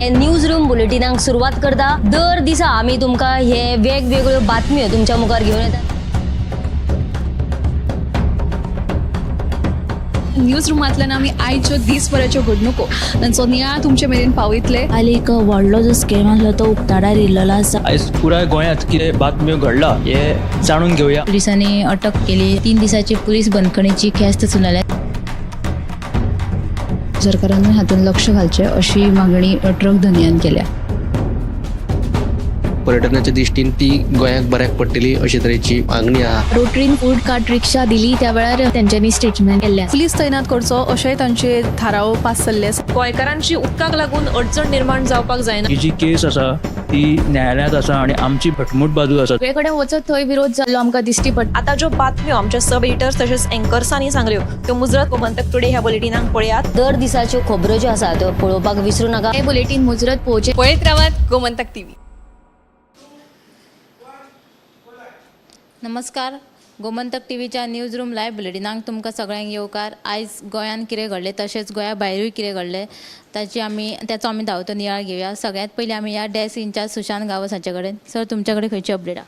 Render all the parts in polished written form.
News room बुलेटिनाक सुरवात करता. दर दिसा आमी तुमकां हे वेगवेगळ्यो बातम्यो तुमच्या मुखार घेवन येतात. न्यूज रुमांतल्यान आमी आयच्यो दीसभराच्यो घडणुको तांचो नियाळ तुमचे मेरेन पावयतले. हाली एक व्हडलो जो स्कॅम आसलो तो उक्ताडार येयल्लो आसा. आयज पुराय गोंयांत कितें बातम्यो घडला हे जाणून घेवया. पोलिसांनी अटक केली. 3 दिसाची पुलीस बंदखणीची ख्यास्त सुनायल्या. सरकारान हातूंत लक्ष घालचें अशी मागणी ट्रक धनयान केल्या. पर्यटनाच्या दृश्टीन ती गोंयाक बऱ्याक पडटली अशे तरेची मागणी आहा. रोटरीन फूड कार्ट रिक्षा दिली त्या वेळार तेंच्यांनी स्टेटमेंट केल्लें. पुलीस तैनात करचो अशेंय तांचे थाराव पास जाल्ले आसा. गोंयकारांची उदकाक लागून अडचण निर्माण जावपाक जायना. ही जी केस आसा ती न्यायालयांत आसा आनी आमची घटमूट बाजू आसा. सगळे कडेन वचत थंय विरोध जाल्लो आमकां दिश्टी पडटा. आतां ज्यो बातम्यो आमच्या सब एडिटर्स तशेंच एंकर्सांनी सांगल्यो त्यो मुजरत गोमंतक टुडे ह्या बुलेटिनाक पळयात. दर दिसाच्यो खबरो ज्यो आसा त्यो पळोवपाक विसरू नाका. हे बुलेटीन मुजरत पळोवचें. पळयत रावात गोमंतक टीव्ही. नमस्कार, गोमंतक टीव्हीच्या न्यूज रूम लायव्ह बुलेटिनाक तुमकां सगळ्यांक येवकार. आयज गोंयांत कितें घडलें तशेंच गोंया भायरूय कितें घडलें ताचो आमी धांवतो नियाळ घेवया. सगळ्यांत पयलीं आमी ह्या डेस्क इन्चार्ज सुशांत गांवस हांचे कडेन. सर, तुमचे कडेन खंयची अपडेट आहा?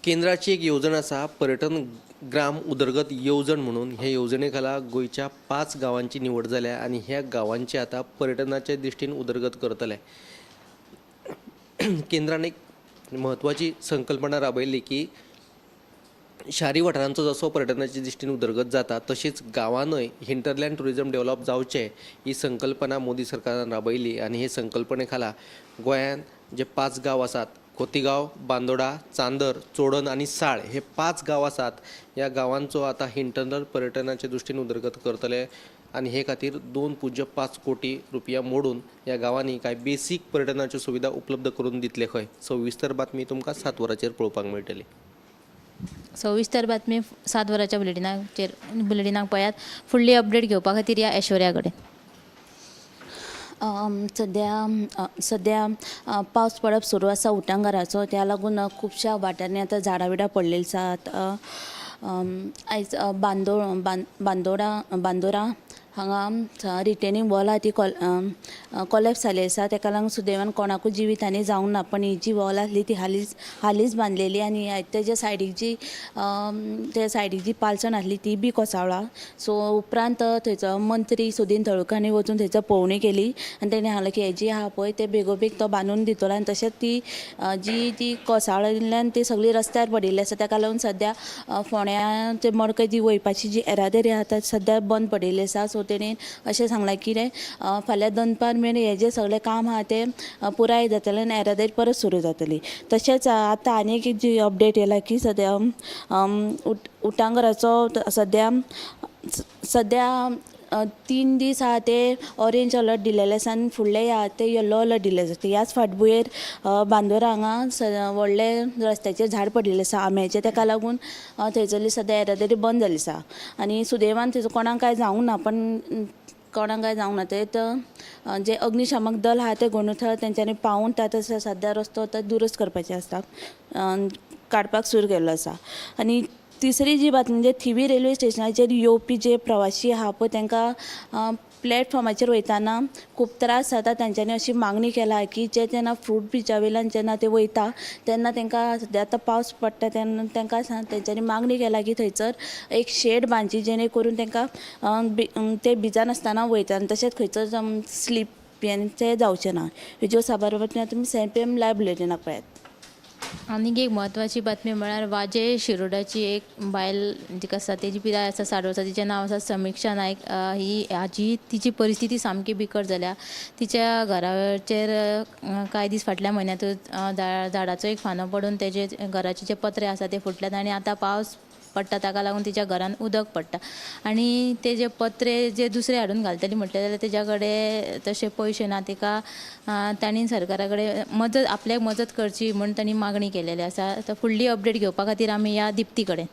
केंद्राची एक येवजण आसा, पर्यटन ग्राम उदरगत येवजण म्हणून. हे येवजणे खाला गोंयच्या 5 गांवांची निवड जाल्या आनी ह्या गांवांची आतां पर्यटनाचे दृश्टीन उदरगत करतले. केंद्रान एक म्हत्वाची संकल्पना राबयल्ली की शारी वाठारांचो जसो पर्यटनाच्या दृश्टीन उदरगत जाता तशीच गांवांनय हिंटरलँड ट्युरिजम डेवलप जावचें ही संकल्पना मोदी सरकारान राबयली आनी हे संकल्पने खाला गोंयांत जे 5 गांव आसात, खोतीगांव, बांदोडा, चांदर, चोडण आनी साळ हे 5 गांव आसात. ह्या गांवांचो आतां हिंटरलँड पर्यटनाच्या दृश्टीन उदरगत करतले आनी हे खातीर 2.5 कोटी रुपया मोडून ह्या गांवांनी कांय बेसीक पर्यटनाच्यो सुविधा उपलब्ध करून दितले खंय. सविस्तर बातमी तुमकां 7 वरांचेर पळोवपाक मेळटली. सविस्तर बातमी 7 वरांच्या बुलेटिनाक पळयात. फुडली अपडेट घेवपा खातीर ह्या ऐश्वर्या कडेन. सद्या पावस पडप सुरू आसा उटंगाराचो, त्या लागून खुबश्या वाठारांनी आतां झाडां बिडां पडलेलीं आसात. आयज बांदोडा हांगा रिटेनींग वॉल आहा ती कोलॅप्स जाल्ली आसा. तेका लागून सुदैवान कोणाकूय जिवीत हानी जावंक ना, पण ही जी वॉल आसली ती हालींच बांदलेली आनी तेज्या सायडीक जी त्या सायडीक जी पालसण आसली ती बी कोसळ्ळा. सो उपरांत थंयचो मंत्री सुदीन थळकांनी वचून थंयचो पळोवणी केली आनी तेणें सांगलें की हे जी आहा पळय ते बेगोबेग तो बांदून दितलो आनी तशेंच ती जी ती कोसळिल्ल्यान ती सगळी रस्त्यार पडिल्ली आसा. तेका लागून सद्या फोंड्या ते मडकय जी वयपाची जी येरादारी आहा ती सद्या बंद पडिल्ली आसा. सो तेणें अशें सांगलां कितें फाल्यां दनपार मेरेन हें जें सगळें काम आहा तें पुराय जातलें आनी येरादारी परत सुरू जातली. तशेंच आतां आनी एक जी अपडेट येयला की सद्या उटांगराचो सद्या सद्या 3 दीस आहा ते ऑरेंज अलर्ट दिलेले आसा आनी फुडले आहा ते येल्लो अलर्ट दिल्ले आसा. ह्याच फाटभुंयेर बांदोरा हांगा व्हडले रस्त्याचेर झाड पडिल्लें आसा आंब्याचें, तेका लागून थंयसरली सद्या येरादारी बंद जाल्ली आसा आनी सुदैवान थंयसर कोणाक कांय जावंक ना, पण कोणाक कांय जावंक ना. ते जे अग्निशामक दल आहा ते घडणूक तेंच्यांनी पावून आतां सद्या रस्तो आतां दुरुस्त करपाचे आसता, काडपाक सुरू केल्लो आसा. आनी तिसरी जी बातमी म्हणजे थिवी रेल्वे स्टेशनाचेर येवपी जे प्रवाशी आहा पळय तांकां प्लॅटफॉर्माचेर वयताना खूब त्रास जाता. तांच्यांनी अशी मागणी केला की जे जेन्ना फ्रूट ब्रिजा वयल्यान जेन्ना ते वयता तेन्ना तांकां सद्या आतां पावस पडटा तेन्ना तांकां तेंच्यांनी मागणी केला की थंयसर एक शेड बांदची जेणे करून तांकां ते भिजनासतना वयता आनी तशेंच खंयसर स्लीप ते जावचें ना. ह्यो साबार बातम्यो तुमी 7 PM live बुलेटिनाक पळयात. आनीक एक म्हत्वाची बातमी म्हळ्यार वाजे शिरोडाची एक बायल जिका आसा तेजी पिराय आसा 60 वर्सां, तिचें नांव आसा समिक्षा नायक. ही हाजी तिची परिस्थिती सामकी बिकट जाल्या. तिच्या घराचेर कांय दीस फाटल्या म्हयन्यांतूच झाडाचो एक फांदो पडून तेजे घराचे जे पत्रे आसा ते फुटल्यात आनी आतां पावस पडटा ताका लागून तिच्या घरान उदक पडटा आनी ते जे पत्रे जे दुसरे हाडून घालतली म्हटलें जाल्यार तेज्या कडेन तशे पयशे ना. तिका तांणी सरकारा कडेन मदत आपल्याक मदत करची म्हूण तांणी मागणी केलेली आसा. तर फुडली अपडेट घेवपा खातीर आमी ह्या दिप्ती कडेन.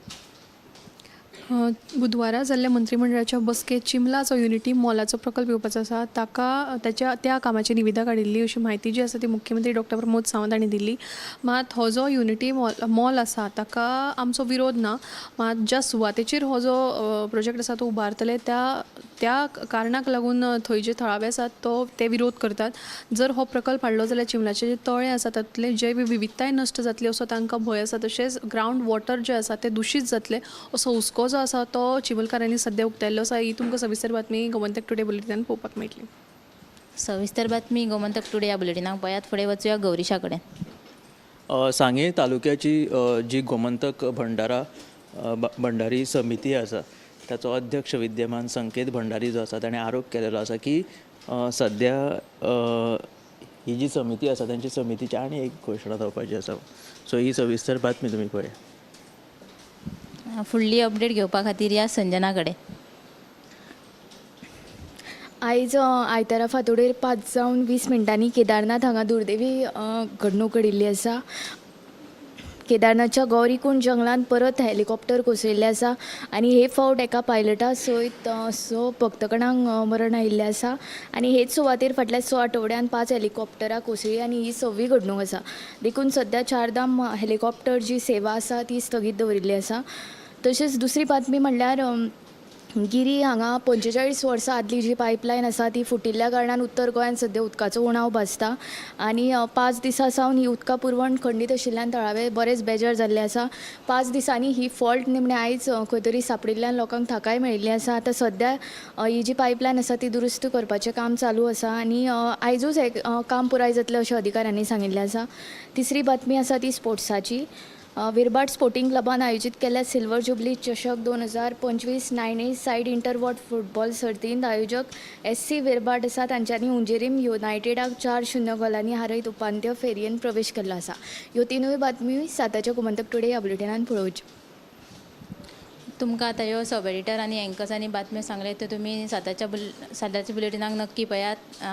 बुधवारा जाल्ल्या मंत्रीमंडळाच्या बसकेंत चिमला जो युनिटी मॉलाचो प्रकल्प येवपाचो आसा ताका ताच्या त्या कामाची निविदा काडिल्ली अशी म्हायती जी आसा ती मुख्यमंत्री डॉक्टर प्रमोद सावंत हांणी दिल्ली. मात हो जो युनिटी मॉल आसा ताका आमचो विरोध ना, मात ज्या सुवातेचेर हो जो प्रोजेक्ट आसा तो उबारतले त्या त्या कारणाक लागून थंय जे थळावे आसात तो ते विरोध करतात. जर हो प्रकल्प हाडलो जाल्यार चिंबलाचे जे तळे आसा तातूंतले जैव विविधताय नश्ट जातली असो तांकां भंय आसा. तशेंच ग्रावंड वॉटर जें आसा तें दुशीत जातलें असो हुस्को जो आसा तो चिंबलकारांनी सद्या उक्तायल्लो आसा. ही तुमकां सविस्तर बातमी गोमंतक टुडे बुलेटिनान पळोवपाक मेळटली. सविस्तर बातमी गोमंतक टुडे ह्या बुलेटिनाक पळयात. फुडें वचुया गौरीशा कडेन. सांगे तालुक्याची जी गोमंतक भंडारा भंडारी समिती आसा ताचो अध्यक्ष विद्यमान संकेत भंडारी जो आसा ताणें आरोप केलेलो आसा की सद्या ही जी समिती आसा तांची समितीची आनी एक घोशणा जावपाची आसा. सो ही सविस्तर बातमी तुमी पळया. फुडली अपडेट घेवपा खातीर या संजना कडेन. आयज आयतारा फांतोडेर 5:20 केदारनाथ हांगा दुर्दैवी घडणूक घडिल्ली आसा. केदारनाथच्या गौरीकुंड जंगलांत परत हेलिकॉप्टर कोसळिल्लें आसा आनी हे फावट एका पायलटा सयत 6 भक्तगणांक मरण आयिल्लें आसा आनी हेच सुवातेर फाटल्या 6 आठवड्यांत 5 हेलिकॉप्टरां कोसळ्ळी आनी ही सवी घडणूक आसा. देखून सद्या चारधाम हेलिकॉप्टर जी सेवा आसा ती स्थगीत दवरिल्ली आसा. तशेंच दुसरी बातमी म्हणल्यार गिरी हांगा 45 वर्सां आदली जी पायपलायन आसा ती फुटिल्ल्या कारणान उत्तर गोंयांत सद्या उदकाचो उणाव भासता आनी 5 दिसां सावन ही उदका पुरवण खंडीत आशिल्ल्यान थळावे बरेच बेजार जाल्ले आसा. 5 दिसांनी ही फॉल्ट निमणे आयज खंय तरी सांपडिल्ल्यान लोकांक थाकाय मेळिल्ली आसा. आतां सद्या ही जी पायपलायन आसा ती दुरुस्त करपाचें काम चालू आसा आनी आयजूच हें काम पुराय जातलें अशें अधिकाऱ्यांनी सांगिल्लें आसा. तिसरी बातमी आसा ती स्पोर्ट्साची. विरबाट स्पोर्टिंग क्लबान आयोजीत केल्ल्या सिल्वर जुबली चषक 2025 9A side इंटरवॉर्ड फुटबॉल सर्तींत आयोजक SC विरबाट आसा तांच्यांनी उंजेरीम युनायटेडाक 4-0 गोलांनी हारयत उपांत्य फेरयेन प्रवेश केल्लो आसा. ह्यो तिनूय बातमी 7च्या गोमंतक टुडे ह्या बुलेटिनान पळोवच्यो. तुमकां आतां ह्यो सब एडिटर आनी एंकर्सांनी बातम्यो सांगले त्यो तुमी 7च्या बुलेटिनाक नक्की पळयात.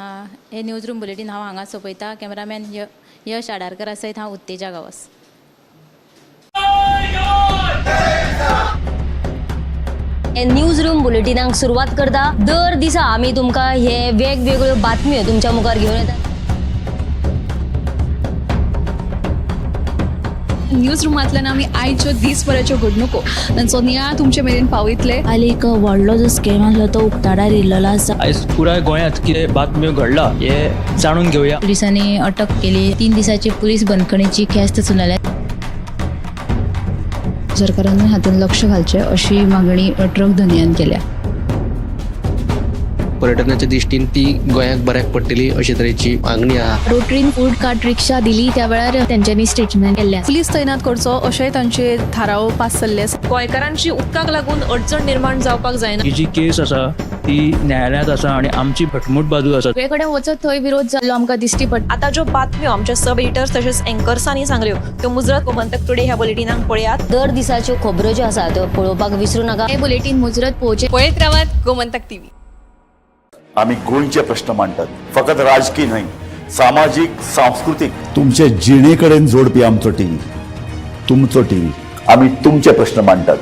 हे न्यूज रूम बुलेटीन हांव हांगा सोंपयता. कॅमेरामॅन यश आडारकरा सयत हांव उत्तेजा गांवस. न्यूज रूम बुलेटिनाक सुरवात करता. दर दिसा आमी तुमकां हे वेगवेगळ्यो बातम्यो तुमच्या मुखार घेवन येतात. न्यूज रुमांतल्यान आमी आयच्यो दीसभराच्यो घडणुको तांचो नियाळ तुमचे मेरेन पावयतले. काल एक व्हडलो जो स्कॅम आसलो तो उक्ताडार येयल्लो आसा. आयज पुराय गोंयांत कितें बातम्यो घडला हें जाणून घेवया. पुलिसांनी अटक केली. 3 दिसाची पुलीस बंदखणीची ख्यास्त सुनायल्या. सरकारान हातूंत लक्ष घालचें अशी मागणी ट्रक धनयान केल्या. पर्यटनाच्या दृश्टीन ती गोंयाक बऱ्याक पडटली अशे तरेची मागणी आहा. रोटरीन फूड कार्ट रिक्षा दिली त्या वेळार तेंच्यांनी स्टेटमेंट केल्लें आसा. पुलीस तैनात करचो अशेंय तांचे थाराव पास जाल्ले आसा. गोंयकारांची उदकाक लागून अडचण निर्माण जावपाक जायना. ही जी केस आसा ती न्यायालयांत आसा आनी आमची घटमूट बाजू आसा. सगळे कडेन वचत थंय विरोध जाल्लो आमकां दिश्टी पडटा. आतां ज्यो बातम्यो आमच्या सब एडिटर्स तशेंच एंकर्सांनी सांगल्यो त्यो मुजरत गोमंतक टुडे ह्या बुलेटिनाक पळयात. दर दिसाच्यो खबरो ज्यो आसा त्यो पळोवपाक विसरू नाका. हें बुलेटीन मुजरत पळोवचें. पळयत रावात गोमंतक टीव्ही. आमी गोंयचे प्रश्न मांडटात, फकत राजकीय न्हय, सामाजीक, सांस्कृतीक, तुमचे जिणे कडेन जोडपी आमचो टीव्ही, तुमचो टीव्ही. आमी तुमचे प्रश्न मांडटात,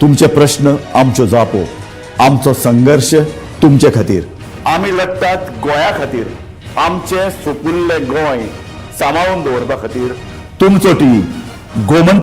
तुमचे प्रश्न आमच्यो जापो, आमचो संघर्श तुमचे खातीर. आमी लडटात गोंया खातीर, आमचें सुपुल्लें गोंय सांबाळून दवरपा खातीर. तुमचो टीव्ही, गोमंतक.